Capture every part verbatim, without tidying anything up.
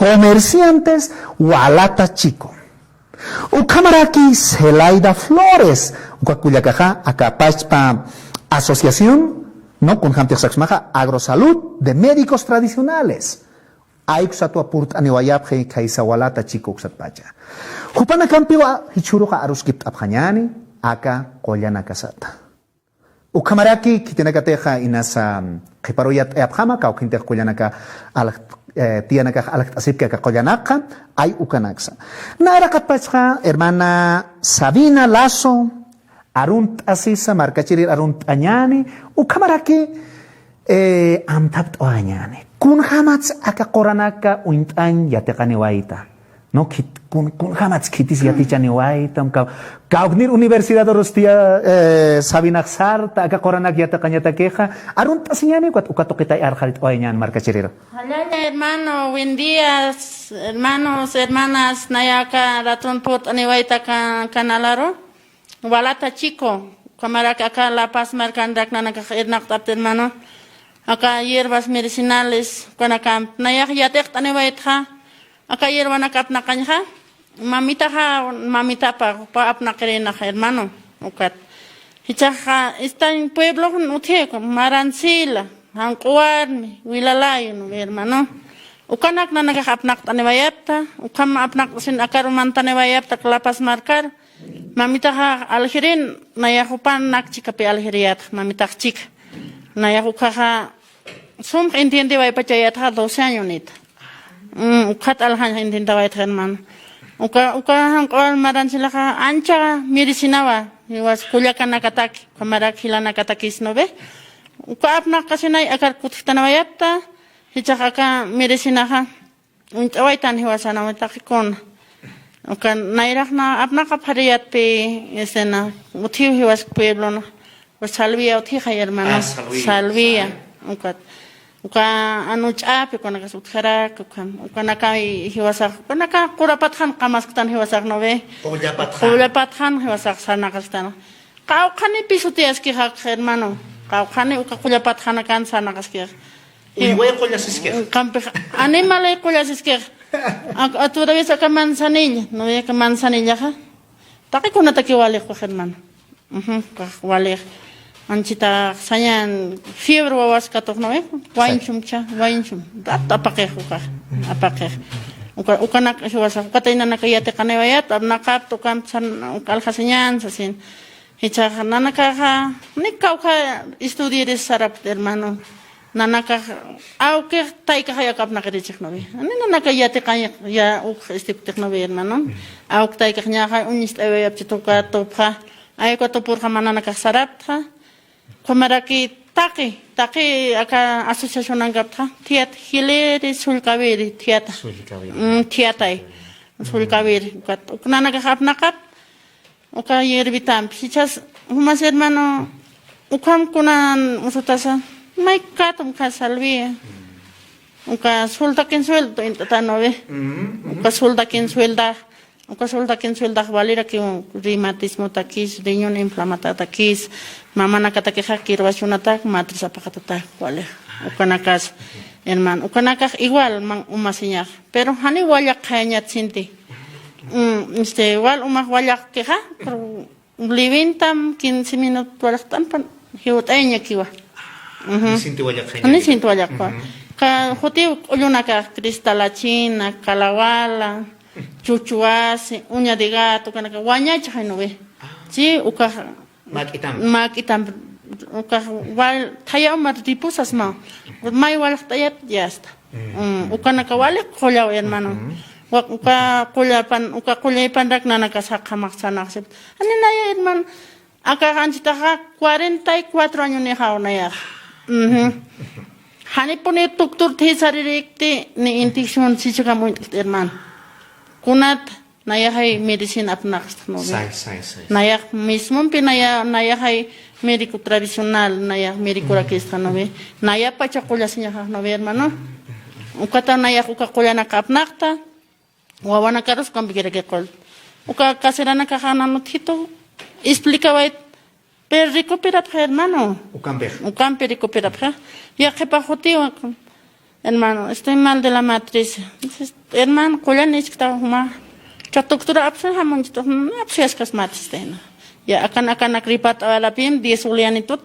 Comerciantes Walata Chico. Ukhamaraki Celaida Flores, uka kullakaxa aka pachpa asociación, ¿no? Kunjamtix saksmaxa Agrosalud de Médicos Tradicionales. Ayksatwa purt'aniwayapxi khaysa Walata Chico uksatpacha. Jupanakampiwa jichhüruxa aruskipt'apxañäni aka qullanakasata. Ukhamaraki khitinakatixa inasa qhiparuyat'ayapxama, kawkhintix qullanaka alj-, eh, tiyanakax aljt'asipki aka qullanakxa, ay ukanaksa. Nayraqatpachxa hermana Sabina Lazo, arunt'asisa, markachirir arunt'añäni, ukhamaraki, eh, amthapt'awañäni. Kunjamats aka quranaka uñt'añ yatiqaniwayta. No, khit-, kun-, kunjamats khitis yatichaniwaytam, kaw-, kawknir universidad urus tiya, eh, Sabinax sarta, aka quranak yatiqañatakixa, arunt'asiñäni, ukat, uka tuqitay arxarit'awayañän markachiriru. Jallalla hermano, buen días, hermanos, hermanas, naya aka ratun purt'aniwayta ka-, canalaru. Walata Chico, ukhamaraki aka La Paz markanrak nanakax irnaqt'apta hermano. Aka hierbas medicinales, ukanakamp nayax yatiqt'aniwaytxa, aka hierbanak apnaqañxa, mamitaxa, mamitapa, jupa apnaqirinax hermano, ukat. Jichhaxa, istañ pueblo, utji, Maransila, Janq'u Warmi, Wilalayu, ¿no ve, hermano? Ukanak nanakax apnaqt'aniwayapta, ukham apnaqt'asin akaru mantaniwayapta, La Paz markar. Mamitaxa aljirin, nayax jupanak chikapi aljiriyat, mamitax chika. Nayax ukhaxa, sum entiendiwaypachayatxa doce añonita. Mm, ukhat aljañ entiendawaytxa, hermano. Uka, uka Janq'u Warmi Maransilaxa ancha mirisinawa, jiwas kullakanakataki, ukhamarak jilanakatakis, ¿no ve? Uka apnaqasinay akar kutjtanawayapta, jichhax aka mirisinaxa, uñt'awaytan jiwasanamay taqikuna. Uka nayraqna apnaqapxariyatpi, escena, utjiw jiwas pueblona, pues Salvia utjixay hermano. Ah, Salvia. Salvia. Ukat. Uka anuch'api, ukanakas utjarak, ukan, ukanaka jiwasax, ukanaka qurapatxan qamasktan jiwasax, ¿no ve? Qullapatxan. Qullapatxan jiwasax sarnaqasktan. Qawqhanipis sutiyaskixak, hermano. Qawqhani uka qullapatxanakan sarnaqaskix. Uyway qullasiskix. Qampix animalay qullasiskix. Ak-, a todavía aka manzanilla, ¿no ve? Aka manzanillaxa. Taqikunataki walix, hermano. Ujú, kax walix. Anchita sañan fiebre wawas katuq, ¿no ve? Wañchum cha, wañchum. Rat apaqix ukax, apaqix. Uka, ukanak jiwasax, ukatay nanaka yatiqaniwayat, apnaqapta, ukamp san, uka aljasiñan sasin. Jichhax nanakaxa, ni kawkha estudiaris sarapta, hermano. Nanakax, awkix taykax aka apnaqirichix, ¿no ve? Ni nanaka yatiqañ, ya uk estiptix, ¿no ve, hermano? Awk taykax ñaxa, uñist'aywayapchituka, tupxa, ayka tupurxama nanakax saraptxa. Ukhamaraki taqi, taqi aka asociacionankaptxa, thiyat jiliri, sullkawiri, thiyata. Sullkawiri. Mm, thiyatay. Sullkawiri. Ukat, uk nanakax apnaqap, uka hierbitampi. Jichhas, jumas hermano, ukham kunan usutasa, maykatum uka Salvia. Uka sultakin sueldo, int'ata, ¿no ve? Uka sultakin suelda, uka sultakin sueldax walirakiw reumatismotakis, riñón inflamatatakis, mamanakatakixa kirwachunatak, matriz apaqatatak, wali. Ukanakas, hermano, ukanakax igual, man, umasiñax. Pero jani wallaq qhayañat sinti. Mm, este, wal umax wallaqkixa, pero liwintam quince minut wallaqtampan, jiwt'ayañakiwa. Ujú. Ni sinti wallaq qhayañat. Ni sinti wallaqwa. Ujú. Ka, jutiw k'ullunakax, cristalachina, kalawala, chuchuwasi, uña de gato, ukanaka wañachaxay, ¿no ve? Ah. Sí, ukax Mak'itam. Mak'itam, ukax wal, thaya uma ripusasma. May wallaqt'ayat, ya está. Mm. Mm, ukanaka wali qullaw, hermano. Ujú. Wa-, uka qullapan, uka qullaypanrak nanakas jaqha maqsanaqsip. Ani naya, hermano. Aka anchitaxa cuarenta y cuatro años ni jaw naya. Ujú. Janipuni doctor thisaririktï ni infección sichukam uñt'kti, hermano. Kunat Nayaxay medicina apnaqtxa, ¿no ve? Say, say, say, say. Nayax mismompi naya-, nayaxay médico tradicional, nayax médicorakistxa, ¿no ve? Nayapacha qullasiñaxa, ¿no ve, hermano? Ukata nayax uka qullanak apnaqta, wawanakarus ukampikiraki qull. Uka caseranakaxa nan utjitu, explicawayt, pero recuperapxa, hermano. Ukampix. Ukampi recuperapxa. Ya qhipa jutiwa. Hermano, estoy mal de la matriz. Entonces, hermano, qullan iskta juma. Cha doctora apsun jamunchito, apsuyaskas matriz tena. Ya akan akanak ripart'awayarapim diez bolivianitut.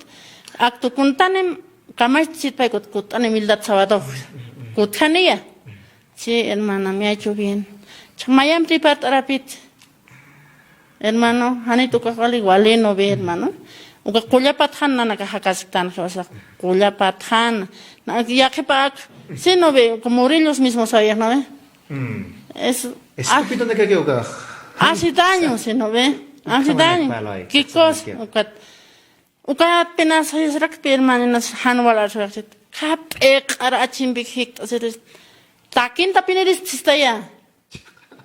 Acto kuntanim, kamach sitpaykut kut'anim ildat sabado. Kutjaniya. Sí, hermana, me ha hecho bien. Chamayam ripart'arapit. Hermano, janit ukax wali, wali no ve, hermano. Uka qullapatxan nanaka jakasktan, jawasa qullapatxan. Na, yaqhipa ak, sí, no ve, como Murillos mismo sabía, ¿no ve? Mm. Es, Estúpido ah, de que, que ukax. Hace daño, sí, no ve. Hace daño. ¿Qué cosa? Ukat, ukat penas es rakpi, hermano, nas jan wal arxaxit. Ka p'iq'ar achimpik jikt'asiris. Takin tapiniris tistaya.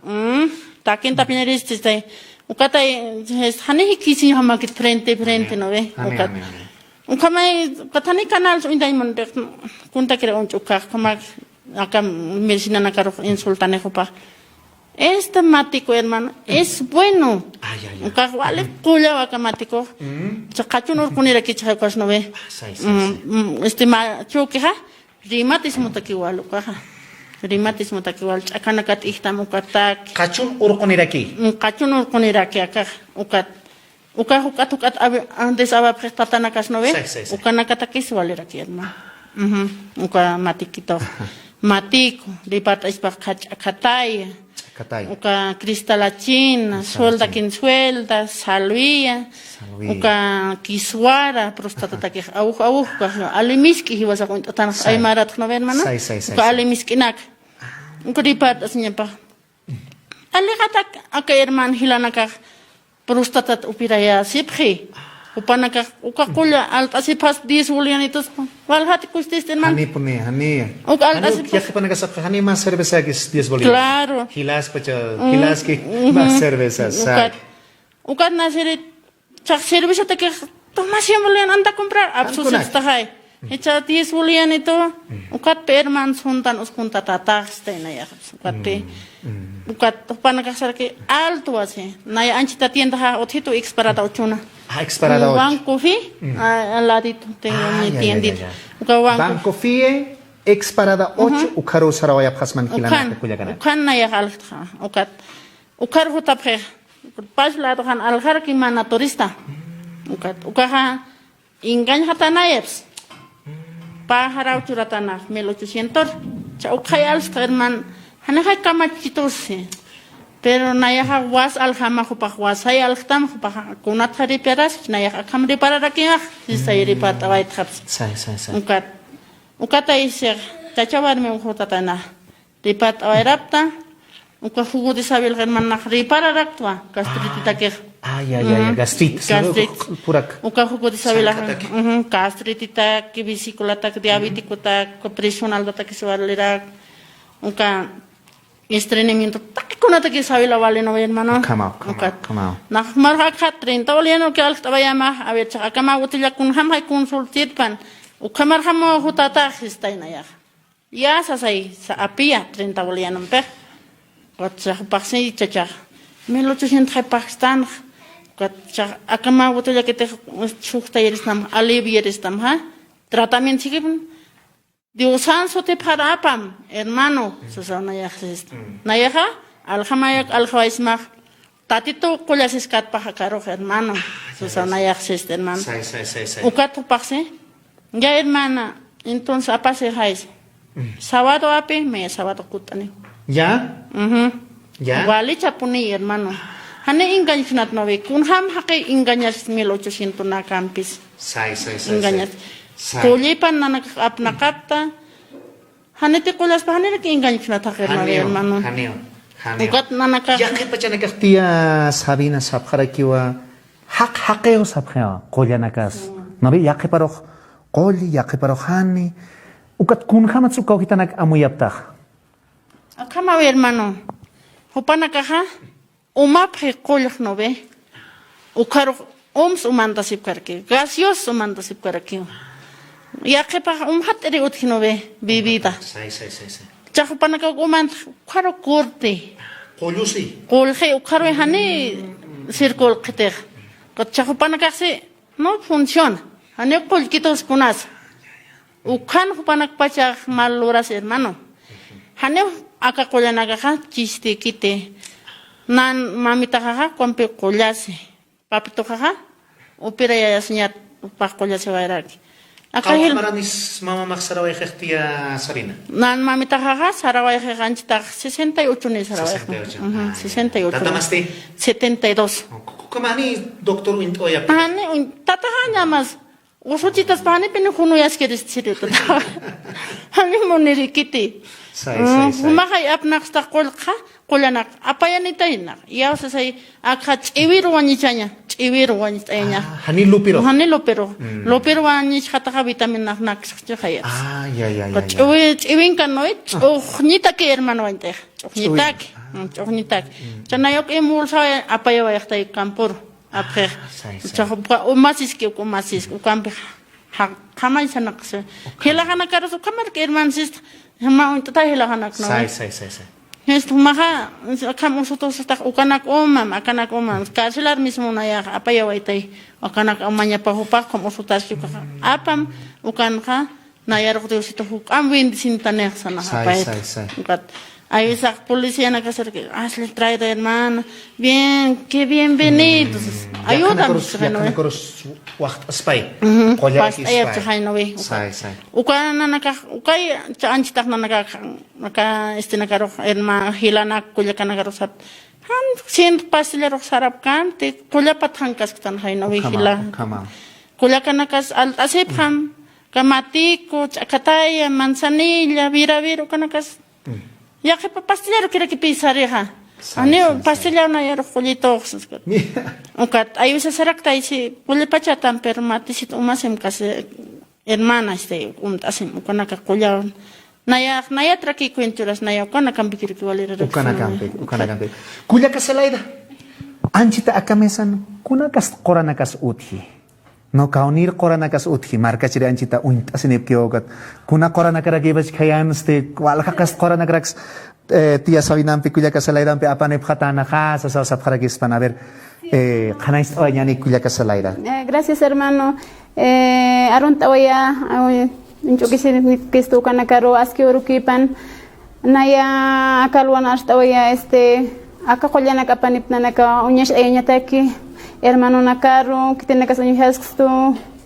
Mm, takin tapinirististay. Ukatay, es, jani jikisiño jamakit frente, frente, ¿no ve? Jani, ukat. Jani, jani. Ukamay, ukat jani canal, uñtay muntiq, kuntakira uñch'ukax, ukamak, aka medicina nakarux insultanijupa. Este matico, hermano, es bueno. Ay, ay, ay. Ukax wali qullaw aka matico. Mm. Cha qachun urquniraki cha ukax, ¿no ve? Ah, sí, sí, mm, sí. Mm, este ma, chukixa. Reumatismotaki wal ukaxa. Reumatismotaki wal ch'akanakat ijtam ukataki. Qachun urquniraki. Mm, qachun urquniraki akax. Ukat. Ukax ukat ukat abi-, antes abapxix tatanakas, ¿no ve? Sí, sí, sí. Ukanakatakis waliraki, hermano. Ujú. Uka matikitox. Ajá. Matico, ripart'aspax qhach'akataya. Ch'akatay. Uka cristalachina, cristalachina. Suelda, kin suelda, salvia. Salvia. Uka kiswara, prostatatakix awuj, awuj, uka ali misk'i jiwasax uñt'atan. Say. Aymaratx, ¿no ve, hermana? Say, say, say, uka say. Ali misk'inak. Uka ripart'asiñapax. Aliqatak, aka hermana jilanakax. Prostatat upirayasipxi. Jupanakax, uka qulla alt'asipxas diez bolivianitos. Waljat kustis, hermano. Janipuni, jani. Uka alt'asipxas. Jani, yaqhipanakasapxi, jani más cervezakis diez bolivianos. Claro. Jilaspacha, mm, jilaski, ujú, más cerveza, ukat, say. Ukat nasirit, chax cervezatakix, toma cien boliviano, anda a comprar, apsusistaxay. Icha diez bolivianito, mm, ukatpi hermano suntan uskuntatataxsta nayax, ukatpi. Mm, mm. Ukat, jupanakax saraki alto así. Naya anchita tiendaxa utjitu X parada ochuna. Ah, X parada ocho. Banco Fie, mm, a-, al ladito tengo mi tiendita. Ah, ya, ya, ya, ya. Uka Banco Fie, X parada ocho, ujú, ukharu sarawayapxasman jilanaka kullakanaka. Ukhan nayax aljtxa, ukat. Ukharu jutapxi. Pas ladoxan aljarki mana turista. Ukat, ukaxa, engañxatanayaps. Pä jaraw churatanax, mil ochocientos. Cha ukxay alxta, hermano. Janixay kamachitus, sí. Pero nayaxa was aljama, jupax wasay aljtam, jupax kunatxa riparas, nayax akham ripararakimax, sisay ripart'awaytxaps. Say, say, say. Ukat. Ukatay six, chacha warmi uxutatanax. Ripart'awayrapta, uka jugo de sábila hermanax ripararaktwa, gastrititakix. Ah, ya, ya, ya, ujú, gastritis. Gastritis. Purak. Uka jugo de sábila, ujú, gastrititaki, vesiculatak, diabeticotak, ujú, presión altatakis walirak, uka estreñimiento, taqi kunatakis sábila wali, ¿no ve, hermano? Ukhamaw, ukhamaw, ukat. Ukhamaw. Nax marxa akha treinta boliviano que aljt'awayamax, a ver, chax akhamaw utjilla kunjamxay consultitpan, ukhamarjamaw jutatax, sistay nayax. Ya sasay, sa apiya, treinta bolivianompix. Ukat chax paxsi chachax. Mil ochocientos jay paxstanx. Ukat chax akama botellakitix chhujtayaristam, aliviaristam, ja. Tratamiento siguipun. Diosan sutipxar apam, hermano, sasaw nayaxsist. Mm. Nayaxa, aljamayak, aljawaysmax. Tatitu qullasiskatpax akarux, hermano. Ah, ya, sasaw nayaxsist, hermano. Say, say, say, say. Ukat jupaxsi. Ya, hermana, entonces apasixaysi. Mm. Sábado api, me sábado kut'ani. Ya. Ujú. Ya. Walichapuni, hermano. Jani engañknat, ¿no ve? Kunjam jaqi engañas mil ochocientos nakampis. Say, say, say, say. Engañas. Say. Qullipan nanakax apnaqapta. Janiti qullaspa, janiraki engañknat jaqi, hermano, janiw, hermano. Janiw, janiw. Ukat nanakax. Yaqhipachanakax tía Sabina sapxarakiwa, jaq jaqiw sapxiwa, qullanakas. Mm. ¿No ve? Yaqhiparux qulli, yaqhiparux jani. Ukat kunjamatsa uka awjitanak amuyaptax. Akhamaw, hermano. Jupanakaxa, umapxi qullx, ¿no ve? Ukharux ums umantasipkarki, gaseosa umantasipkarakiw. Yaqhipax umxat'iri utji, ¿no ve? Bebida. Say, say, say, say. Chax jupanakax umantx, ukharu corte. Qullusi. Qullxi, ukharu jani circulqitix. Chax jupanakaxsi, no funciona. Jani qullkitus kunas. Ukhan jupanakpachax mal luras, hermano. Janiw aka qullanakaxa chistikiti. Nan mamitaxaxa ukampi qullasi. Papituxaxa upirayayasiñat, upax qullasiwayraki. Aka jil- Qawqhamaranis mamamax sarawayxixtiya, Sabina? Nan mamitaxaxa sarawayxix anchitax sesenta y ocho ni sarawayxix. Sesenta y ocho. Ujú, ah, sesenta y ocho. Tatamasti? Setenta y dos. Ku-, ku-, kumani doctor uñt'awayapti? Ani, uñ-, tataxañamas. Usuchitas pani pini junuyaskiristiri tata. Jani munirikiti. Say, say, say. Jumaxay apnaqsta qullqa, qullanak apayanitayna. Yawsasay akxa ch'iwiru wañichaña, ch'iwiru wañichaña. Ah, jani lupiru. Jani lupiru. Mm. Lupiru wañichxataxa vitaminax naksxchixayas. Ah, ya, ya, ya, ya. Ch'iwi, ch'iwinkan, ¿no? Ch'uxñitaki hermano wañt'ix. Ch'uxñitaki. Ch'uxñitaki. Mm. Chanayuk imulsa apayawayxtay campuru. Apxix. Ah, say, say. Uchax uka umasiski, uka umasiski, ukampix ja-, qamañ sanaqsi. Jilaxanakarus ukhamarki hermansista, jama uñt'atay jilaxanak, ¿no? Say, say, say, say. Jist jumaxa, akham usutusastax ukanak umam, akanak umam. Carcelar mismo nayax apayawaytay, akanak umañapa jupax, ukham usutaski ukaxa. Apam, ukanxa, Nayarux Diosito juk'am bendecinitanix sanax. Say, apayta. Say, say. Ukat, aywisax policianakasarki, hazle traer, hermana. Bien, qué bien venido. Mm, ayúdame, yaqhanakarus, ¿no ve? Yaqhanakarus waxt'aspay. Ujú, qullarakispay. Past'ayapchi, ¿no ve? Say, say. Uka nanakax, ukay, cha anchitax nanakax, aka, este, nakarux, herma-, jilanak, kullakanakarus sat. Jan, cien pastillarux sarapkanti, kullapat jankasktan, ¿no ve? Ukhama, jila. Ukhama. Kullakanakas alt'asipxam. Kamatiku, ch'akataya, manzanilla, viravir, ukanakas. Mm. Yaqhipa pastillaru kirakipï sarixa. Say, ani say, say. Pastillaru nayarux qullitux. Ukat, aywisasaraktay si, qullipachatan, pero matisit umasim kasi, hermana, este, umt'asim, ukanaka qullawan. Nayax, nayat rakï cuenturas, naya, ukanakampi kirki walirarak. Ukanakampi, ukanakampi. Kullaka Zelaida, anchita aka mesan, kunakas quranakas utji. No, kawkhanïr quranakas utji, markachiri anchita uñt'asinipkiw ukat. Kuna quranakarakïpach khayan, este, walja qast quranakarakas, eh, tía Sabinampi, kullaka Zelaidampi apanipxatänxa, sasa sapxarakispan. A ver, eh, qhanañcht'away ñani kullaka Zelaida. Eh, gracias, hermano. Eh, arunt'awaya, eh, uñch'ukisinikistu ukanakaru aski urukïpan. Naya aka alwan arst'awaya, este, aka qullanak apanip nanaka uñacht'ayañataki, hermanonakaru, khitinakas uñjaskistu,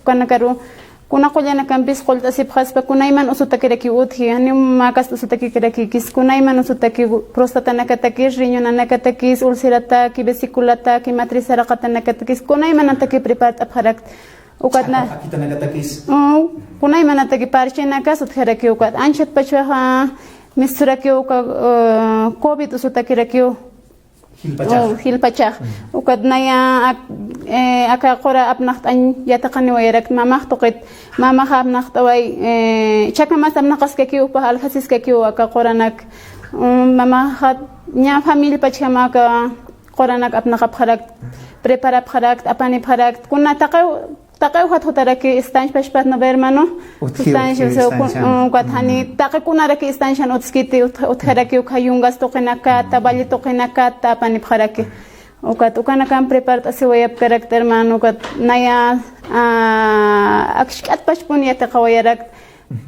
ukanakaru, kuna qullanakampis qullt'asipxaspa, kunayman usutakirakiw utji, janiw mä kasta usutakikirakïkis, kunayman usutaki, prostatanakatakis, riñonanakatakis, ulcerataki, vesículataki, matriz saraqatanakatakis, kunaymanataki prepart'apxarakt. Ukat na. Ch'aka akitanakatakis. Mm, kunaymanataki parchenakas utjarakiw ukat. Anchat pachwaxa misturakiw uka, eh, covid usutakirakiw. Jilpachax. Mm, jilpachax. Mm. Ukat naya ak-, eh, aka qura apnaqt'añ yatiqaniwayarakt mamax tuqit. Mamaxa apnaqt'away, eh, chhaka mas apnaqaskakiw, upax aljasiskakiw aka quranak. Mm, mamaxa ña familia pachjama aka quranak apnaqapxarakt, preparapxarakt, apanipxarakt, kuna taqi, taqi jat jutaraki estanch pachpat, ¿no ve, hermano? Utji, estanch, utji, o sea, estanch, mm, ukat jani, mm, taqi kunaraki estanch jan utskiti, ut-, utjaraki ukha yungas tuqinakata, valle tuqinakata apanipxaraki. Ukat ukanakan prepart'asiwayapkarakt, hermano, ukat naya, ah, akchk'at pachpun yatiqawayarakt.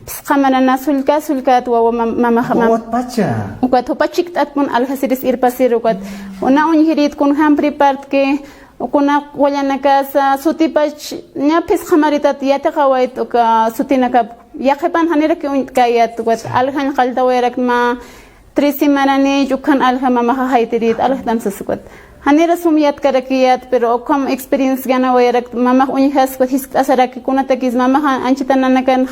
Phisqa marana sullka, sullkat wawa mam-, mamaxa mam-, wawat pacha. Ukat jupa chikt'atpun aljasiris irpasir ukat. Una uñjirit kunjam prepartki, kuna qullanakasa, sutipach, ña phisqa maritat yatiqawayt uka sutinakap, yaqhipan janiraki uñt'kayat ukat, aljañ qalltawayarakt mä, tres semanas ni ukhan alja mamaxa jaytirit, aljtam sas ukat. Janira sum yatkarakiyat, pero ukham experience ganawayarakt, mamax uñjas ukat jiskt'asaraki kunatakis mamaxa anchita nanakan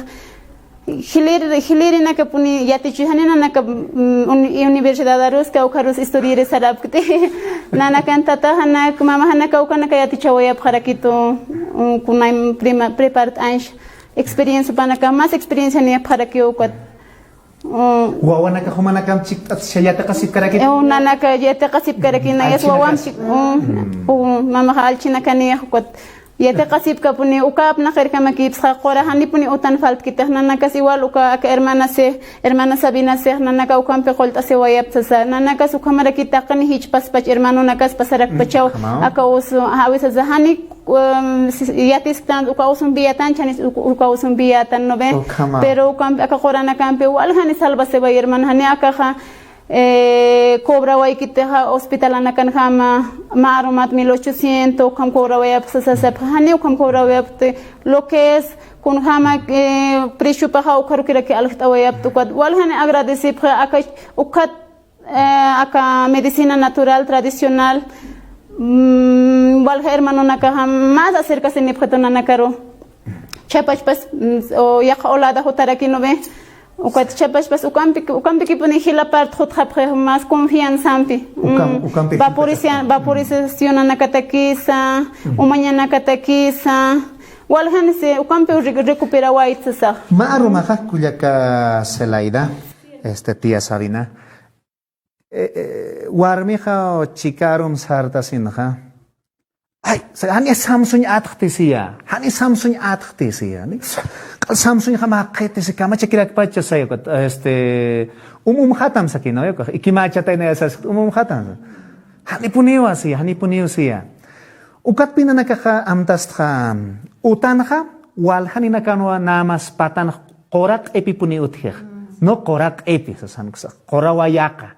jilïr, jilïrinakapuni yatichi, jani nanaka, mm, uni-, universidad aruska, ukharus estudiar sarapkti. Nanakan tataxanak, mamaxanaka ukanaka yatichawayapxarakitu, mm, kunay prima, prepart'añs, experience panaka, más experience niyapxarakiw ukat. Mm. Wawanaka jumanakam chikt'atsisha yatiqasipkaraki. Eh, nanaka yatiqasipkaraki, nayas wawam chik-, mm, mm, mamaxa alchinakanix ukat. Yatiqasipkapuni, uka apnaqirkamakipsxa, qura janipuni utan faltkitix, nanakas igual uka aka hermana six, hermana Sabina six, nanaka ukampi qullt'asiwayapxasa, nanakas ukhamaraki taqini jichpaspach hermanonakas pasarakpachaw, mm, aka usu, a veces jani um, si- yatisktan, uka usumpi yatan, chanis uk- uka usumpi yatan, ¿no ve? Ukhama. Pero ukampi, aka quranakampi, walja ni salvasiway, hermano, jani akaxa, eh, cobrawaykitixa hospitalanakanjama, mä arumat mil ochocientos, ukham cobrawayapxi sasapxi, jani ukham cobrawayapxi, lo que es, kunjama, eh, preciupaxa ukharukiraki aljt'awayapxi, ukat, walja ni agradecipxi, aka, ukat, eh, aka medicina natural, tradicional, mm, walja hermanonakaxa más acercasinipxi tunanakaru. Chiapaspas, mm, o yaqha olada jutaraki, ¿no ve? Ukat Chiapaspas, ukampi, ukampikipuni jila part jutxapxi, más confianzampi. Ukam- Mm, ukampi vaporiza- jila part. Vaporizacionanakatakisa, Mm. umañanakatakisa, waljanisi, ukampi re- recuperawaytsa. Mä arumaxa kullaka Zelaida, este, tía Sabina, Eh, eh, warmixa chikarum sartasinxa. Ay, sa- jani Samsuñ atxtisiya, jani Samsuñ atxtisiya, ni? Q'al Samsuñxa mä qhitisi, kamachakirakpacha saya, este, um, umxatam sakina, ¿no? Ikimachatayna sas, um, umxatam. Janipuniwa siya, janipuniw siya. Ukatpï nanakaxa amtastxa, utanxa, waljaninakanwa nada más patan qura q'ipipuni utjix. No qura q'ipi, sasanksa, qura wayaqa.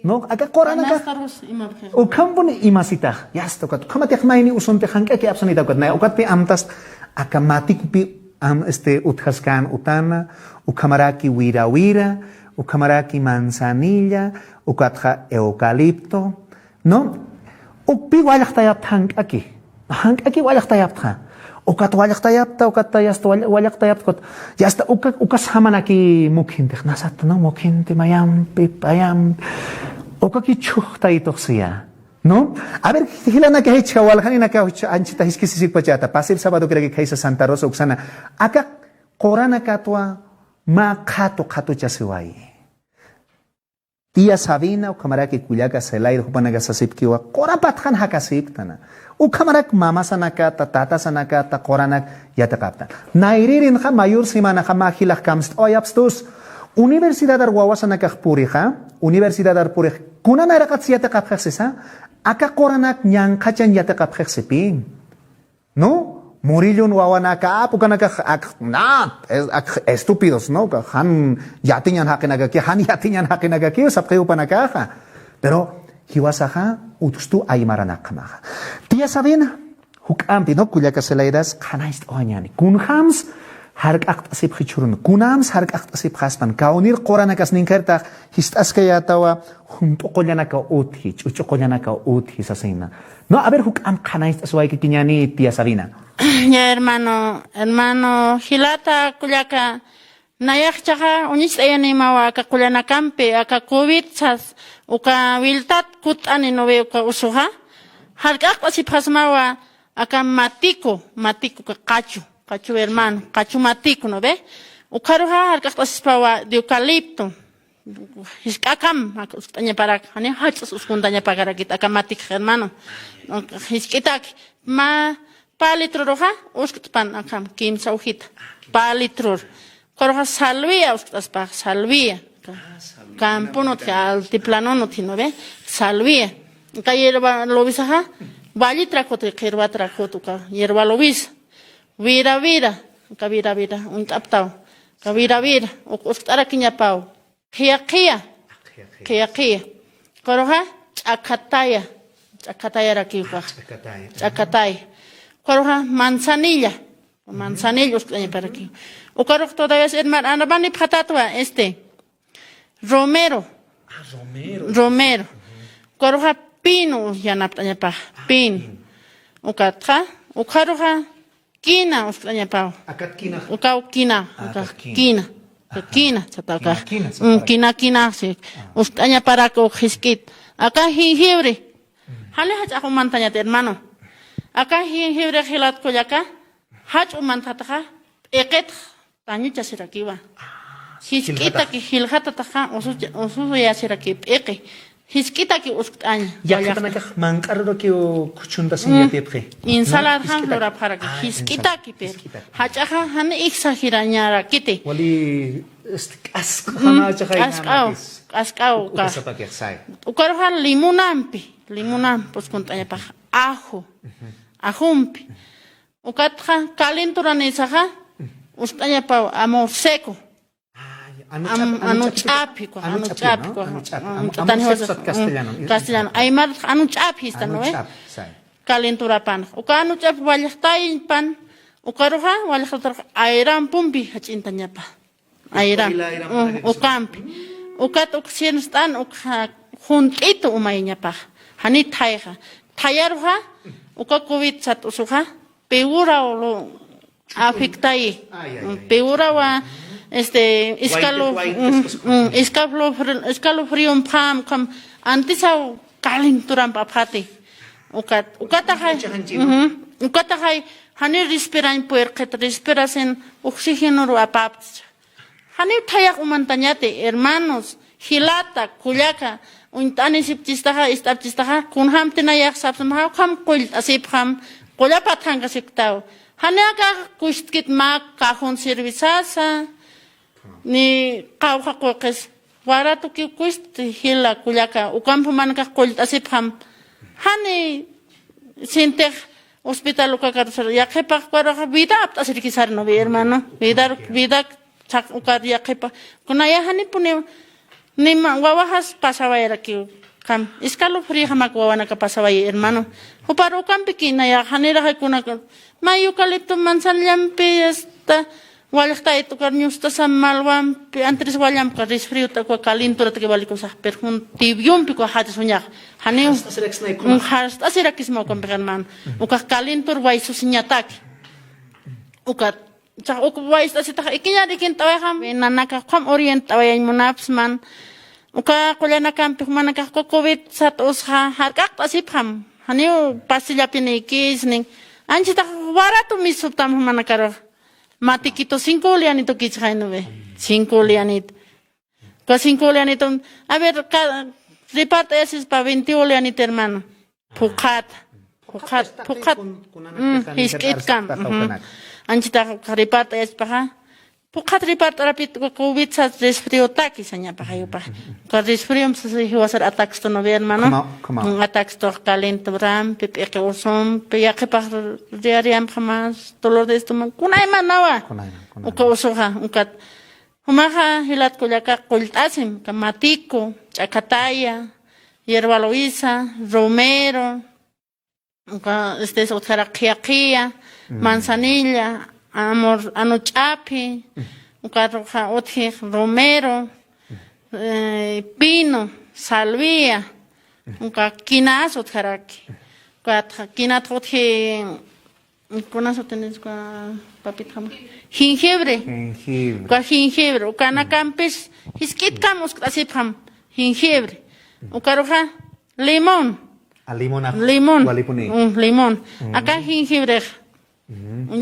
No, aka quranaka. Anastarus imapxi. Ukhampuni imasitax, yasta ukat. Ukhamatix mayni usuntix jank'aki apsanita ukat. Nay, ukatpï amtast, aka matikupi am, este, utjaskän utana, ukhamaraki wirawira, ukhamaraki manzanilla, ukatxa eucalipto, ¿no? Ukpï wallxtayapta jank'aki. Jank'aki wallxtayapta. Ukat wallxtayapta, ukat yasta wall- wallxtayapta, ukat yasta uka, ukas jamanaki mukhintix. Nasat, ¿no? Mukhinti mayampi, payampi. Ukaki chhujtaytux siya. ¿No? A ver, jilanaka jichha, waljaninaka jichha, anchita jiskisisikpachata. Pasip sabado kiraki khaysa Santa Rosa uksana. Aka quranakatwa mä qhatu qhatuchasiwayi. Tía Sabina, ukhamaraki kullaka Zelaida, jupanaka sasipkiwa, qura patxan jakasipktana. Ukhamarak mamasanakata, tatasanakata, quranak yatiqaptan. Nayririnxa, mayor semanaxa, mä jilax kamst'awayapstus. Universidadar wawasanakax purixa, universidadar purix, kuna nayraqatsi yatiqapxix sisa, aka quranak ñanqhachan yatiqapxix sipï. ¿No? Murillon wawanaka, ah, ukanakax, ak, na, es, ak, estúpidos, ¿no? Jan yatiñan jaqinakaki, jan yatiñan jaqinakaki, sapxi jupanakaxa. Pero, jiwasaxa, utjstu aymaranakjamaxa. Tía Sabina, juk'ampi, ¿no? Kullaka Zelaidas, qhanañcht'awañäni. Kunjams, jark'aqt'asipxi jichhürun. Kunjams, jark'aqt'asipxaspan. Kawnir quranakas ninkhirtax, jist'askayätawa, junt'u qullanakaw utji, ch'uch'u qullanakaw utji, sasina. No, a ver, juk'amp qhanañcht'asiwayki kiñäni, tía Sabina. Ya, hermano, hermano, jilata, kullaka, nayax jichhaxa, uñicht'ayanimawa, aka qullanakampi, aka covid sas, uka wiltat kutt'ani, ¿no ve? Uka usuxa. Jark'aqt'asipxasmawa, aka matiku, matiku, uka qachu, qachu hermano, qachu matiku, ¿no ve? Ukharuxa, jark'aqt'asispawa, eucalipto. Jisk'akam, ak, uskt'añaparak, jani jach'us uskuntañapakarakit, aka matik, hermano. Jisk'itak, mä pä litruruxa, uskt'pan, akham, kimsa ujita, pä litrur. Ukharuxa salvia, uskt'aspa, salvia. Campunut, altiplanon utji, ¿no ve? Salvia. Uka hierba lovisaxa, vallitrakut, qhirwatrakut, uka hierba lovisa. Vira vira, uka vira vira, uñt'aptaw. Uka vira vira, uk, uskt'arakiñapaw. Qhiya qhiya. Qhiya qhiya. Qhiya qhiya. Ukharuxa ch'akhataya. Ch'akhatayarakiw ukax. Ah, ch'akhataya. Ch'akhataya. Ukharuxa manzanilla. Manzanilla uskt'añaparakiw. Ukarux todavía hermano, anabanipxatatwa, este, romero. Ah, romero. Romero. Ukaruxa pino yanapt'añapax. Ah, pino. Pino. Ukatxa, ukharuxa Kina, uskt'añapaw. Akat kina. Ukaw kina, ah, ukax akat kina. Kina. Ajá. Kina, sata ukax. Kina, kina, mm, sata. Kina, kina, sí. Ah. Uskt'añaparak uk jisk'it. Aka jengibre. Mm. Jani jach'ax umantañat, hermano. Aka jengibre jilat kullaka. Jach'a umantataxa. P'iqit. Tañuchasirakiwa. Ah, jisk'itaki jilxatataxa, usu, ususuyasiraki p'iqi. Jisk'itaki uskt'aña. Yaqhipanakax manq'arurakiw khuchhuntasin yatipxi. Ensaladaxan lurapxaraki. Ah, jisk'itaki, pero. Jisk'itaki. Jach'axa jani exagerañarakiti. Wali, este, k'ask'amachaxa. Mm, k'ask'aw, k'ask'aw uka. Ukasapakix say. Ukaruxa limonampi, limonampi uskunt'añapax ajo. Ujú. ajumpi. Ukatxa calentura nisaxa, usk'añapaw amor seco. Ay, anu Am- ch'api, anu anu ch'api, ch'api, anu ch'api, anu ch'api, ¿no? Anu ch'api, am- amor seco sat castellano. Castellano. Aymar anu ch'api, ¿no? Anu ch'api, sí. Calenturapanax. Uka anu ch'api wallxtaypan, ukaruxa, wallxtatarux ayrampumpi jach'intañapa. Ayram. Ukampi. Ukat uk sirnst'an uk junt'itu umayañapax. Jani thayxa. Thayaruxa, uka covid sat usuxa, piwuraw lo afectayi. Piwurawa, este, escalo-, escalofrío, ukham, antisaw calenturamp apxati. Ukat, ukataxay, ukham, ukataxay, jani respirañ puerqit, respiración, oxígeno ru apaptsa. Janiw thayax umantañati, hermanos, jilata, kullaka, uñt'anisipchistaxa, ist'apchistaxa, kunjamti nayax sapsmaxa, ukham qullt'asipxam, qullapatxankasipktaw. Jani akax kushtkit mä cajón cervezasa, ni qawqha quqis, waratukiw kushti jila kullaka, ukamp jumanakax qullt'asipxam. Jani sintix hospital uka karusar, yaqhipax kuaruxa vida apt'asirkisar, ¿no ve, hermano? Vida, vida, chaq ukar yaqhipa. Kunaya janipuniw, nima, wawaxas pasawayarakiw. Kam, escalofrío jamak wawanaka pasaway, hermano. Jupar ukampiki, naya janiraxay kunaka. May eucalipto manzanillampi, hasta, wallxtayt ukar ñustasam malwampi, antes wallamka resfriota, uka calenturata que vale cosa, pero jun tibiompi uka jatisuñax. Janiw, jarst'asirakisma ukampix, hermano. Ukax calentur waysusiñataki. Ukat, chaq uk waysasitax ikiñar ikint'awayxam, nanakax ukham orientt'awayañ munapsman. Uka qullanakampi jumanakax uka covid sat usxa, jark'aqt'asipxam. Janiw pastillapinïkisnin. Anchitax waratu misuptam jumanakaruxa. Matiquito cinco oleanito kichxay, ¿no ve? Cinco oleanito. Uka cinco oleanito, a ver, ca-, repart'ayasispa veinte oleanito, hermano. Phuqhat. Phuqhat, phuqhat. Jisk'itkam. Anchitax repart'ayaspaxa. Phuqhat repart'arapit uka covid sat resfriotaki sañapaxa yupax. Uka resfriom sasa jiwasar ataxto, ¿no ve, hermano? Ataxto calenturampi, p'iqi usumpi, yaqhipax diarreampi, jamás dolor de estómago. Kunaymanawa. Uka usuxa, ukat. Jumaxa jilat kullaka qullt'asim, uka matico, ch'akataya, hierba loíza, romero, uka, este, utjara qhiya qhiya, manzanilla, amor, anu ch'api, ukaruxa utji romero, eh, pino, salvia, uka quinasa utjaraki. Uka quinasa utji, ¿Qué más tienes, papita? Jengibre. Jengibre. Uka jengibre. Ukanakampis jisk'itkam uskt'asipxam. Jengibre. Ukaruxa limón. A limón. Limón. Walipuni. Mm, limón. Aka jengibre.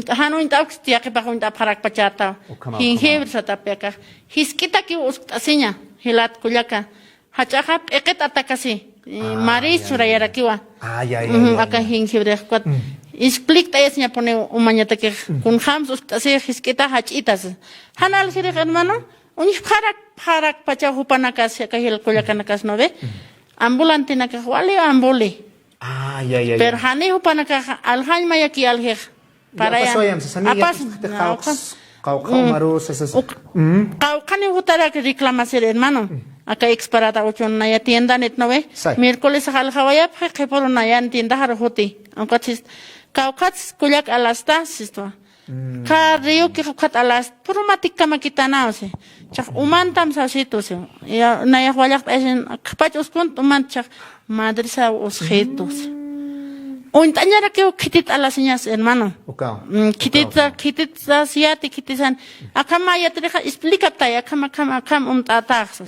Jan uñt'awksti, yaqhipax uñt'apxarakpachätaw. Jengibre satapi akax. Jisk'itakiw uskt'asiña. Jilat kullaka. Jach'axa p'iqit atakasi, eh, maris churayarakiwa. Aka jengibre, ukat. Explikt'ayasiñapuniw umañatakix, kunjams uskt'asi jisk'ita jach'itas. Jan aljirix, hermano, uñjpxarak, pxarakpachaw jupanakas, aka jil kullakanakas, ¿no ve? Ambulantinakax wali ambuli. Pero jani jupanakax aljañ mayaki aljix. Para allá. Apas, qawqha umaru sasas. Qawqhaniw jutarak reclamasir, hermano. Aka Exparata uchun naya tiendanit, ¿no ve? Miércoles aljawayapxi, qhipuru nayan tiendaxaru juti. Ukat sis, qawqhats kullak alasta, sistwa. Ka río kixapxat alasta, puru matikkamakitanaw, si. Chax umantam sasitu, si. Nayax wallaqt'ayasin, qhipach uskunt umant chax. Madrisaw usxitus. Uñt'añarakiw khitit alasiñas, hermano. Ukaw. Mm, khititsa, khititsa siyati, khitisan. Akhama yatrixa explicaptay, akhama, akhama, akhama umt'atax.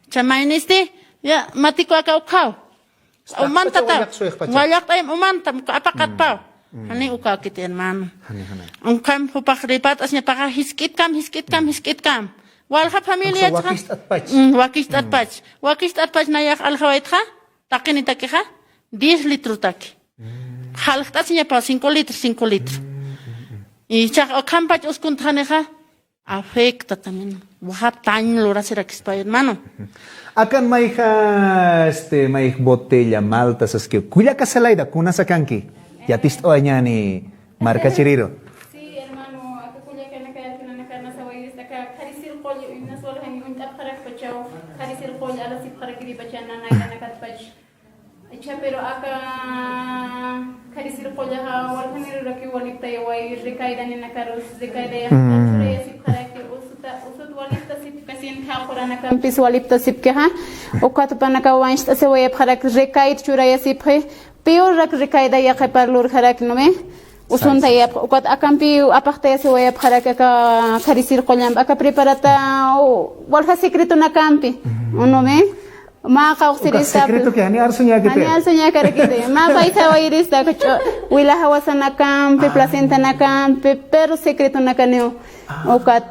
Chamaynisti, ya, matiku aka ukhaw. Umantataw. Wallaqt'ayam umantam, apaqatpaw. Jani ukaw kiti, hermano. Jani, jani. Ukham jupax ripat'asiñapaxa, jisk'itkam, jisk'itkam, jisk'itkam. Walja familia. Wakicht'atpach. Mm, wakicht'atpach. Wakicht'atpach nayax aljawaytxa. Taqinitakixa, diez litrotaki. Jaljt'asiñapa cinco litros, cinco litros. Y chax ukhampach uskuntxanixa, afecta también. Waja tañ lurasirakispa, hermano. Akan mayja, este, mayj botella, malta, saski. Kullaka Zelaida, kunasa kanki. Yatist'awañäni markachiriru. Sí, hermano, aka kullakanaka, aka nanakarusa wayirista, aka qharisir qull, inas waljañ uñt'apxarakpachaw, qharisir qull alasipxarakiripacha nanayranakatpach. Icha, pero aka qharisir qullaxa waljanirurakiw waliptayaway, recaída ninakarus, recaída churayasipxaraki, usuta, usut waliptasipkasin, qhawqhuranakampis waliptasipkixa, ukat jupanakaw wañcht'asiwayapxarak, recaída churayasipxi, peorrak recaída yaqhipar lurxarak, ¿no ve? Usuntayapx, ukat akampi apaxtayasiwayapxarak aka qharisir qullamp, aka preparata, o, walja secretonakampi, ¿no ve? Mä qawqsirista. Uka secreto que jani arsuñäkiti. Jani arsuñäkarakiti. Mä paysa wayirista, aka ch'u-, wila jawasanakampi, placentanakampi, pero secretonakaniw. Ukat,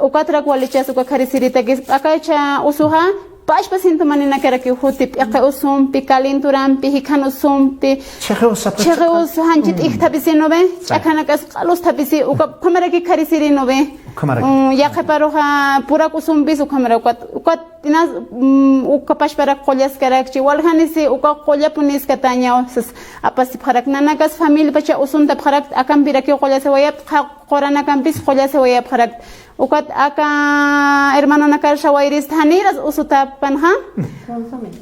ukatrak walichas, uka qharisiritakis, p'akacha usuxa, pachpa sintumaninakarakiw juti, p'iqi usumpi, calenturampi, jikhan usumpi, chhiqi usa, chhiqi usu, janchit ijthapisi, ¿no ve? Ch'akhanakas q'al usthapisi, uka ukhamaraki qharisiri, ¿no ve? Ukhamaraki. Mm, yaqhiparuxa, purak usumpis, ukhamara, ukat, ukat, inas, mm, uka pachparak qullaskarakchi, waljanisi, uka qullapuniskatañaw, sas, apasipxarak, nanakas familiapacha usuntapxarak, akampirakiw qullasiwayap, qha-, qhuranakampis qullasiwayapxarak. Ukat aka hermanonakarsa wayirista janiras usutapanxa.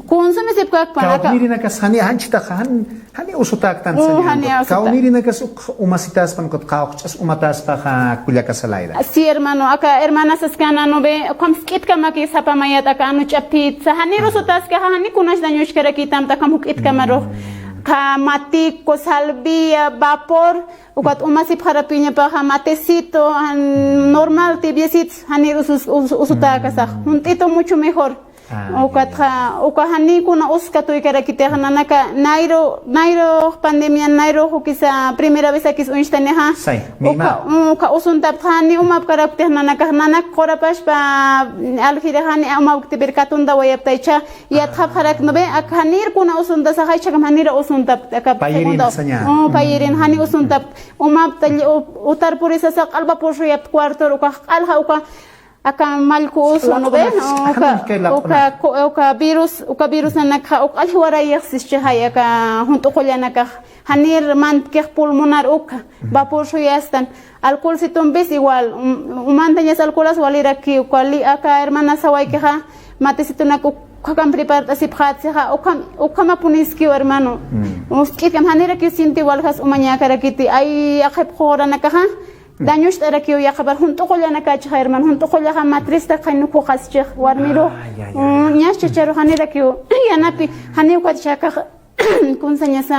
Consumisipkakpan aka. Kawknirinakas jani janchitaxa jan, jani usutäktan sañäni. Jani usuta. Kawnirinakas uk umasitaspan, ukat qawqch'as umataspaxa kullaka Salayra. Sí, hermano, aka hermana saskana, ¿no ve? Ukham sk'itkamaki sapa mayat aka anu ch'apitsa, janir usutaskaxa, jani kunas dañuchkarakitamta, ukham juk'itkamarux. Qa matico, salvia, vapor, ukat umasipxarapiñapaxa matecito, an-, normal, tibiecito, janir usus-, us-, usutäkasax. Junt'itu mucho mejor. Ukatxa, uka jani kuna uskatuykarakitix nanaka, nayru, nayru pandemia, nayru jukisa primera vez akis uñstanixa. Uka, uka usuntapxa jani umapkarakptix nanakax, nanak qurapaspa aljirixa jani umapktipir katuntawayaptaycha. Yatxapxarak, ¿no ve? Ak janir kuna usuntasaxa, ichhakam janira usuntap, aka payirin segunda. Saña. Oh, payirin, jani usuntap, umapta, u-, utar purisasa q'al vapor suyapt cuartor, uka q'alxa, uka, aka mallku usu, ¿no ve? Uka, uka, uka virus, uka virus nanakxa, uka aljiwarayixsischixa, aka junt'u qullanakax, janir mantkix pulmonar uka, vapor suyastan. Alcoholcitumpis igual, um, umantañas alcoholas waliraki, uka li-, aka hermana sawaykixa, matecitonak ukhakan prepart'asipxätsixa, ukham, ukhamapuniskiw, hermano. Usk'itkam janirakiw sinti waljas umañäkarakiti, ay, yaqhip quranakaxa, dañucht'arakiw yaqhipar junt'u qullanakachixa, hermano, junt'u qullaxa matrista qhañ nukhuqaschix, warmirux. Ñas chacharu janirakiw, yanapi, janiw ukatchakax, kunsañasa,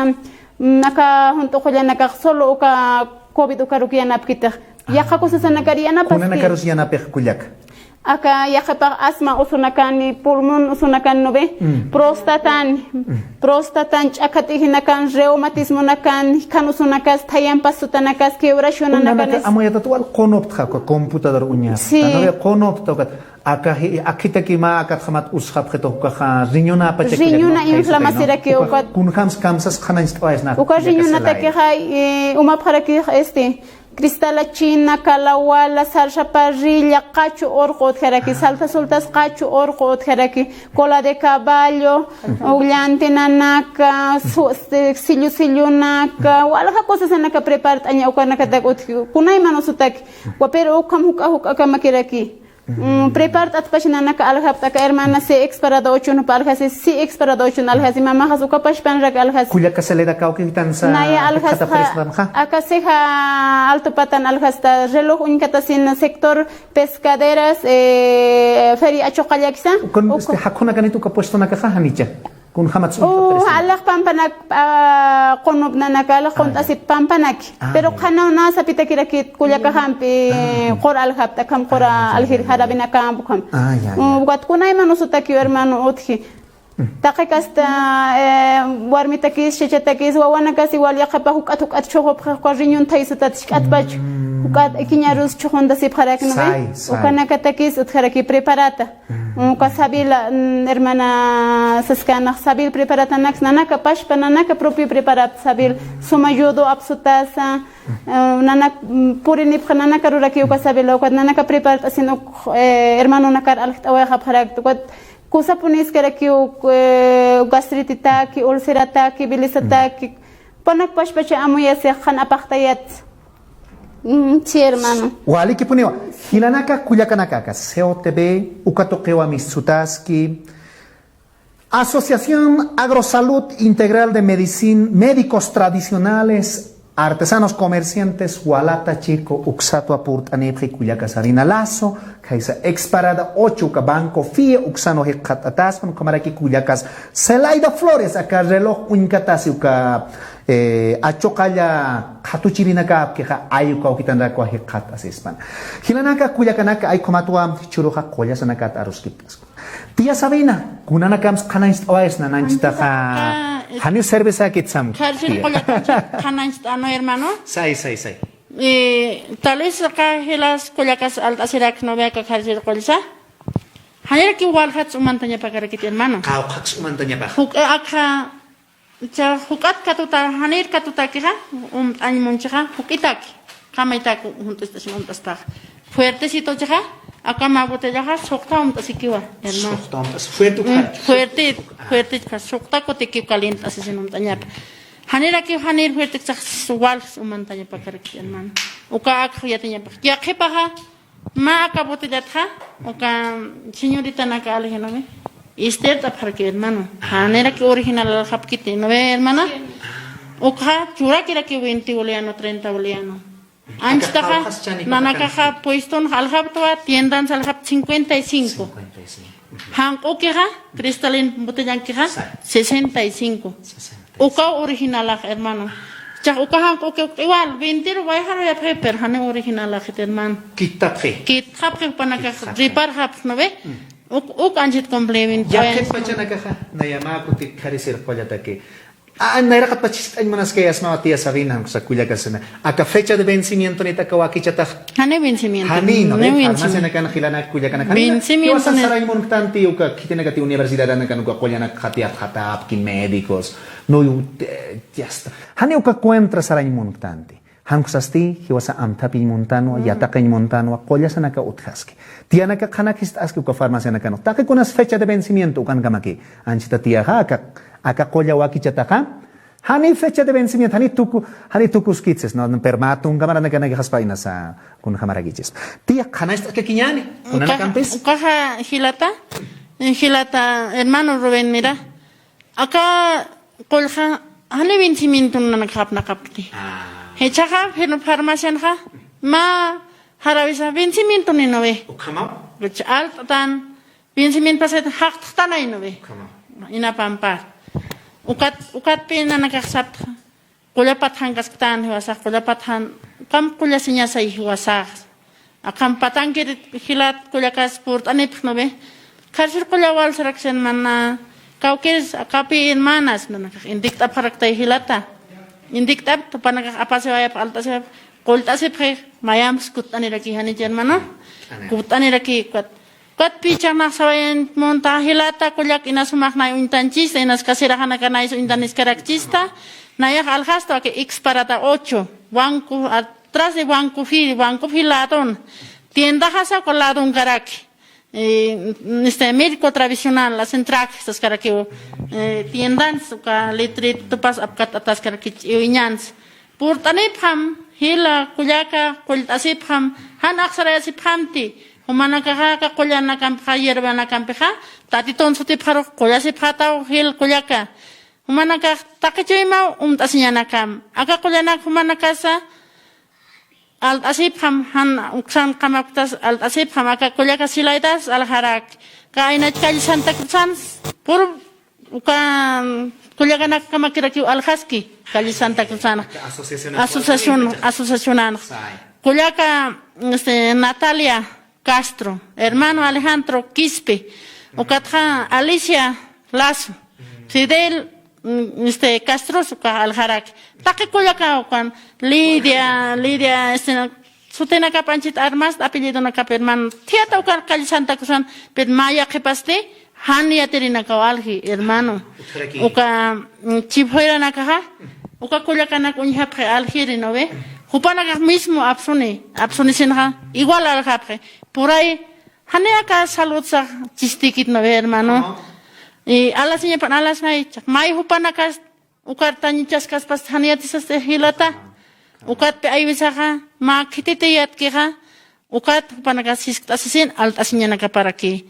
mm, aka junt'u qullanakax solo uka covid ukaruk yanapkitix. Yaqha kusasanakar yanapasti. Kunanakarus yanapix kullaka. Aka yaqhipax asma usunakani, pulmón usunakani, ¿no ve? Prostatani. Prostatan, ch'akha t'ijinakan, reumatismonakan, jikhan usunakas, thayampas sutanakas, quebracionanakan. Kunanaka amuyatat wal qunuptxa, uka computador uñasta. Sí. ¿No ve? Qunupta, ukat. Aka ji-, akhitaki mä akatxamat usxapxitu, ukaxa riñonapachaki. Riñona inflamasiraki, uka kunjams kamsas qhanañcht'awayasna. Uka riñonatakixa, eh, umapxaraki, este, cristala china, calawala, zarza parrilla, qachu urqu utjaraki, salsa sultas qachu urqu utjaraki, cola de caballo, ugllanti nanaka, su-, este, sillu sillunaka, walja cosasanaka prepart'aña, ukanakatak utji, kunayman usutaki, wa, pero ukham juk'a juk'akamakiraki. Mm, prepart'atpash nanaka aljapt'aka hermana, C X para ocho, jupa aljasi, C X para ocho aljasi, mamaxas uka pachpanrak aljasi. Kullaka Salayra kawkïtansa. Naya aljasxa, aka Ceja Alto patan aljasta, reloj uñkatasin sector pescaderas, eh, feria achuqallakisa. Ukan, este, jakhunakanit uka puestonakaxa janicha. Kunjamatsa. Alax pampanak, ah, qunupnanaka, alax qunt'asip pampanaki. Pero qhanaw nä sapitakirakit kullakajampi, qur aljapta, akham qur aljir jarabinakamp ukham. Ukat kunayman usutakiw hermano utji. Taqi kasta, eh, warmitakis, chachatakis, wawanakas igual yaqhipax juk'at juk'at chhuxupxa, uka riñon thaysutat jisk'atpach, juk'at ikiñarus chhuxuntasipxarak, ¿no ve? Ukanakatakis utjaraki preparata. Uka sabila, mm, hermana saskanax, sabil preparata naks, nanaka pachpa, nanaka propio preparat sabil, suma yodo apsutasa, eh, nanak, mm, purinipxa nanaka ruraki uka sabila, ukat nanaka preparat asin uk, eh, hermanonakar aljt'awayxapxarak, ukat kusapuniskarakiw, eh, gastrititaki, ulcerataki, bilisataki, Jupanakpachapacha amuyasix jan apaqtayat. Mm, sí, hermano. Walikipuniwa. Jilanaka kullakanaka aka C O T B, uka tuqiwa mistutaski. Asociación Agrosalud Integral de Medicin-, Médicos Tradicionales, Artesanos Comerciantes, Walata Chico, uksatwa purt'anipxi kullaka Sabina Lazo, khaysa Exparada ocho, uka Banco Fie, uksanwa jikxatt'ataspan, ukhamaraki kullakas Zelaida Flores, aka reloj uñkatasi uka, eh, achuqalla qhatuchirinakapkixa, ay uka awkitanrakwa jikxatt'asispan. Jilanaka kullakanaka, ay ukhamatwa churuxa qullasa nakat aruskipkasku. Tía Sabina, kunanakamsa qhanañcht'awayasna, nanchitaxa, anchitaxa, janiw servisäkit sam, tía. Qhanañcht'anu, hermano. Say, say, say. Eh, tal vez aka jilas kullakas alt'asirak novia aka qharchir qullsa. Janirakiw waljats umantañapakarakit, hermano. Qawqhaks umantañapax. Juk-, akxa, cha, juk'at katuta, janir katutakixa, umt'añ munchixa, juk'itaki. Qamaytak junt'ist'asin umt'aspax. Fuertecito chixa, aka mä botellaxa, suxta umt'asikiwa, hermano. Suxta umt'as, fuerte, mm, ukxay. Fuerte, fuerte chixa, suxta kutikiw calient'asisin umt'añapa. Janirakiw, janir fuerte chixa, waljs umantañapakarakit, hermano. Uka akx yatiñapax. Yaqhipaxa, mä aka botellatxa, uka señoritanaka aljinumi. Istert'apxaraki, hermano. Janiraki original aljapkiti, ¿no ve, hermana? Ukxa, churakiraki veinte boliviano, treinta boliviano. Anchitaxa, nanakaxa, pueston aljaptwa, tiendan aljap cincuenta y cinco. Cincuenta y cinco. Janq'ukixa, cristalin botellankixa, sesenta y cinco. Sesenta y cinco. Ukaw originalax, hermano. Chax uka janq'uki uk igual, veintiru wayxaru yapxi, pero janiw originalaxit, hermano. Kitapxi. Kitxapxi, jupanakax, kitxapxi, riparxapx, ¿no ve? Mm. Uk, uk anchit complemento. Yaqhip pachanakaxa, naya mä kuti qharisir qullataki. A, nayraqatpach jiskt'añ munaskayasmawa tía Sabina, jan uksa kullakasina. Aka fecha de vencimientonit aka wakichatax. Jani vencimiento. Jani, ¿no ve? Farmacianakan jilanak kullakanaka. Vencimiento. Jiwasan sarañ munktanti uka khitinakati universidadanakan uka qullanak jatiyapxatapki médicos. No, eh, ya está. Jani uka cuenta sarañ munktanti. Jan uksasti, jiwasa amthapiñ muntanwa, yataqiñ muntanwa, qullasanaka utjaski. Tiyanaka qhanak jiskt'aski uka farmacianakan. Taqi kunas fecha de vencimiento ukankamaki. Anchita tiyaxa, aka, aka qulla wakichataxa. Jani fecha de vencimiento, jani tuku, jani tukuskitsis, ¿no? Pero mä tunka maranakanakixa inasa, kunjamarakichis. Tiya, qhanañcht'askakiñäni, kunanakampis. Uka, ukaxa jilata, jilata, hermano Rubén, mira. Aka qullxa, jani vencimiento nanakxapnaqapkti. Ah. Jichhaxa, jina farmacianxa, mä jarawisa vencimiento ni, ¿no ve? Ukhamaw. Rich alt'tan, vencimiento pasat jaqtxtanay, ¿no ve? Ukhamaw. Inapampar. Ukat, ukatpi nanakax saptxa. Qullapat jankasktan jiwasax, qullapat jan, ukham qullasiñasay jiwasax. Akham patankir jilat kullakas purt'anipx, ¿no ve? Qharchir qulla walsarak sen mana, kawkir akapi hermanas, nanakax indikt'apxaraktay jilata. Indikt'ap, jupanakax apasiwayap, alt'asiwayap, qullt'asipxi, mayamps kutt'aniraki, janich hermano. Kutt'aniraki, ukat. Ukat pichanax sawayan munta jilata, kullak inas jumax nay uñtanchista, inas kasiraxanakan nays uñtaniskarakchista, nayax aljastwa aka Exparada ocho, banco, atrás de Banco Fie, Banco Fie ladon. Tiendaxasa uka ladonkaraki. Eh, este, médico tradicional, las entrajes, saskarakiw, eh, tiendans, uka letreritupas apkatt'ataskaraki ch'iwiñans. Purt'anipxam, jila, kullaka, qullt'asipxam, jan axsarayasipxamti, jumanakaxa, aka qullanakampixa, hierbanakampixa, tatitun sutipxarux, qullasipxataw, jil, kullaka. Jumanakax, taqi chuymaw, umt'asiñanakam. Aka qullanak jumanakasa, alt'asipxam, jan uksan qamapktas, alt'asipxam, aka kullaka Zelaidas, aljarak. Aka aynach calle Santa Cruzans, pur Uka, mm, kullakanakkamakirakiw aljaski, calle Santa Cruzanx. Asociación, asociación, asociacionanx. Kullaka, este, Natalia Castro, hermano Alejandro Quispe, ukatxa Alicia Lazo, Fidel, mm, este, Castros, uka aljarak. Taqi kullaka ukan, Lidia, Lidia, este, Sutinakap anchit armast, apellidonakap, hermano. Thiyata uka calle Santa Cruzan, pero mä yaqhipasti, jan yatirinakaw alji, hermano. Uka, mm, chip joyranakaxa, uka kullakanak uñjapxi aljiri, ¿no ve? Jupanakax mismo apsuni, apsuni sinxa, igual aljapxi. Por ahí, jani aka salud sax chistikit, ¿no ve, hermano? Y alas ñapan alas may, chaq, may jupanakas, Ukat tañichaskaspasti janiyatisasti jilata. Ukatpi aywisaxa, mä khititi yatkixa, ukat jupanakas jiskt'asisin, alt'asiñanakaparaki.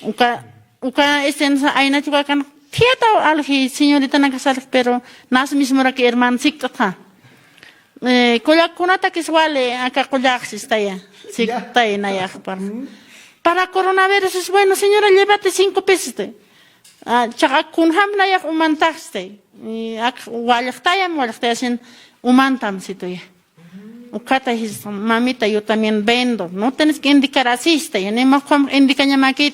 Uka, uka, este, no sé, aynachukakan, khiyataw alji, señoritanakasalji, pero nas mismoraki hermano sikt'atxa. Eh, kullak kunatakis wali, aka kullaxsistaya, sikt'ay nayaxpar. Para coronavirus, es bueno, señora, llévate cinco pesos, te. Ah, chaqa kunjam nayax umantaxsti. Y ak wallxtayam, wallxtayasin umantam situya. Ukata jis, mamita, yo también vendo. No tienes que indicar así, este, ni más como indicaña makit.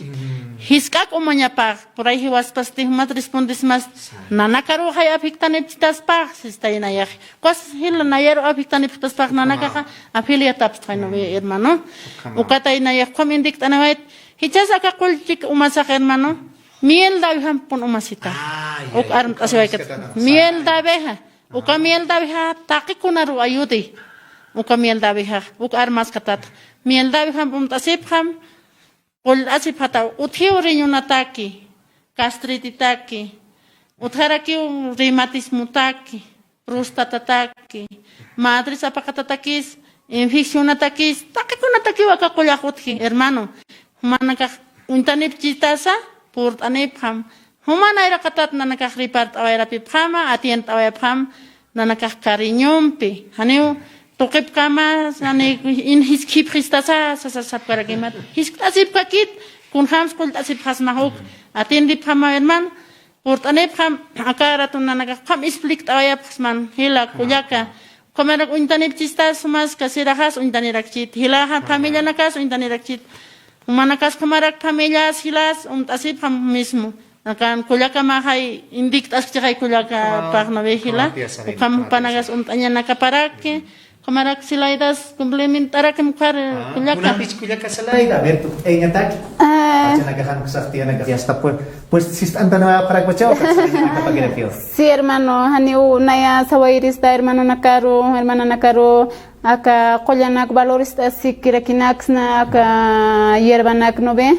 Jisk'ak umañapax, por ahí jiwaspasti, más respondes más. Nanakaruxay afectanipchitaspax, este, nayax. Cosas jila nayaru afectanipchitaspax, nanakaxa, afiliatapxay, no ve, hermano. Ukata nayax, como indikt'anawayt. Jichhas aka qullchik umasax, hermano. Miel de abeja pun umasita. Uk armt'asiwaykat. Miel de abeja. Uka miel de abeja taqikunaru ayudi. Uka miel de abeja. Uk armaskatat. Miel de abeja umt'asipxam. Qullt'asipxataw utjiw riñonataki. Gastrititaki. Utjarakiw reumatismotaki. Prostatataki, madres apaqatatakis, infeccionatakis, taqikunatakiw aka qullax utji, hermano. Jumanakax uñtanipchitasa, purt'anipxam. Juman ayraqatat nanakax ripart'awayarapipxama, atient'awayapxam, nanakax cariñompi. Janiw tuqipkama, jani in jiskipxistasa, sasa sapkarakimata. Jiskt'asipkakit, kunjams qullt'asipxasma juk, atiendipxama, hermano. Purt'anipxam, aka ratun nanakax ukham explikt'awayapxsman, jila, kullaka. Ukhamarak uñtanipchistas, jumas kasiraxas uñtanirakchit, jilaxa familianakas uñtanirakchit. Jumanakas ukhamarak familias, jilas, umt'asipxam mismo. Akan kullaka maxay, indikt'askchixay kullaka paxnawi jila. Ukham jupanakas umt'añanakaparaki. Ukhamarak Zelaidas complementarakim ukhar, kullaka. Kunapis kullaka Zelaida, a ver, tukt'ayañataki. Ah. Pachanakaxan kusaqtiyanaka. Ya está, pues, pues, sist'antanawayapxarakpachaw, Zelaida, nakapakirakio. Sí, hermano, janiw naya sawayirista, hermanonakaru, hermananakaru, aka qullanak valorist'asikirakinaksa, aka hierbanak, ¿no ve?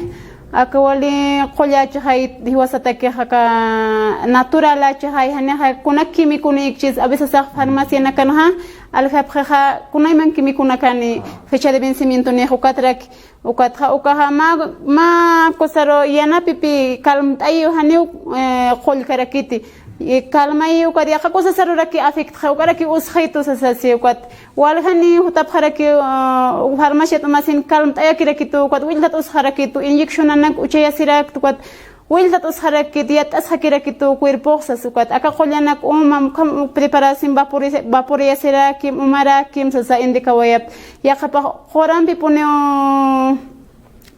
Aka wali qullachixay, jiwasatakix aka naturalachixay, janixa kuna químico nikchis, a veces farmacianakanxa, aljapxixa, kunayman químiconakani, fecha de vencimiento nix ukatrak, ukatxa, ukaxa, mä, mä cosaru yanapipi calmt'ayiw, janiw, eh, qullkarakiti. Y calmayiw, ukat yaqha cosasaruraki afectxa, ukaraki usxitu sasasi, ukat. Waljani jutapxarakiw, ah, farmaciat umasin calmt'ayakirakitu, ukat willthat usxarakitu, inyeccionanak uchayasiraktu, ukat willthat usxarakit, yatt'asxakirakitu cuerpox sas, ukat aka qullanak umam, ukham preparasin vapori-, vaporiyasirakim, umarakim sasa indicawayap. Yaqhapax qurampi puniw,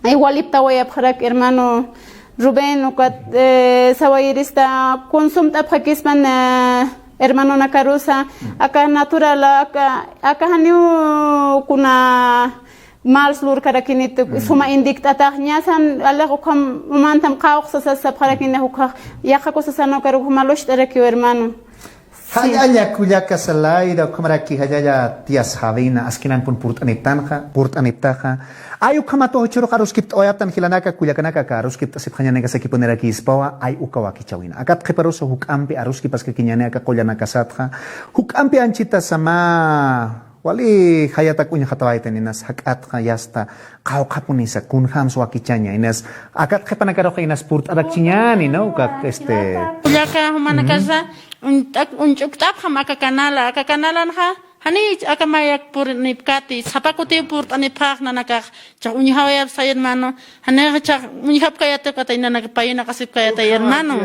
ay, waliptawayapxarak, hermano Rubén, ukat, eh, sawayirista consumt'apxakispan, eh, hermanonakarusa, aka natural, aka, aka janiw kuna mals lurkarakinitu, suma indikt'atax, ñasan, alix ukham umantam qawqsasas sapxarakini, ukhax, yaqha cosasanakarux juma lucht'arakiw, hermano. Jallalla kullaka Zelaida, ukhamaraki jallalla tía Sabina, askinampun purt'aniptanxa, purt'aniptaxa. Ay ukhamat ujuchurux aruskipt'awayaptan jilanaka, kullakanaka, aka aruskipt'asipxañanakasakipunirakispwa, ay uka wakichäwina. Akat qhiparusa juk'ampi aruskipaskakiñäni aka qullanakasatxa. Juk'ampi anchhitasama, wali jayatak uñjatawaytan inas jak'atxa, yasta, qawqhapunisa, kunjams wakichaña, inas, akat qhipanakarux inas purt'arakchiñäni, ¿no? Uka, este. Kullaka, jumanakasa, uñt'ak-, uñch'ukt'apxam aka canala, aka canalanxa, jani aka mayak purt'anipkati, sapa kutiw purt'anipxax nanakax, chax uñjawayapsa, hermano, janixa chax uñjapkayati ukatay nanaka payunaqasipkayatay, hermano.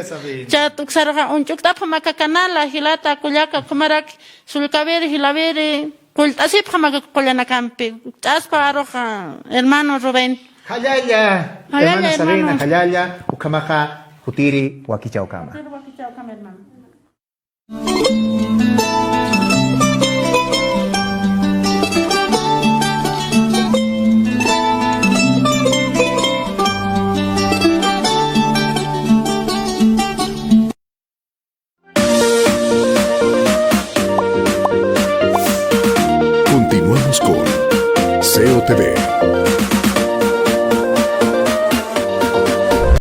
Chat uksaruxa uñch'ukt'apxam aka canala, jilata, kullaka, ukhamaraki, sullkawiri, jilawiri, qullt'asipxam aka qullanakampi, ch'aspa aruxa, hermano Rubén. Jallalla, jallalla, hermana Sabina, hermano. Jallalla, ukhamaxa, jutiri wakichäwkama. Jutiri wakichäwkama, hermano. Continuamos con C O T V,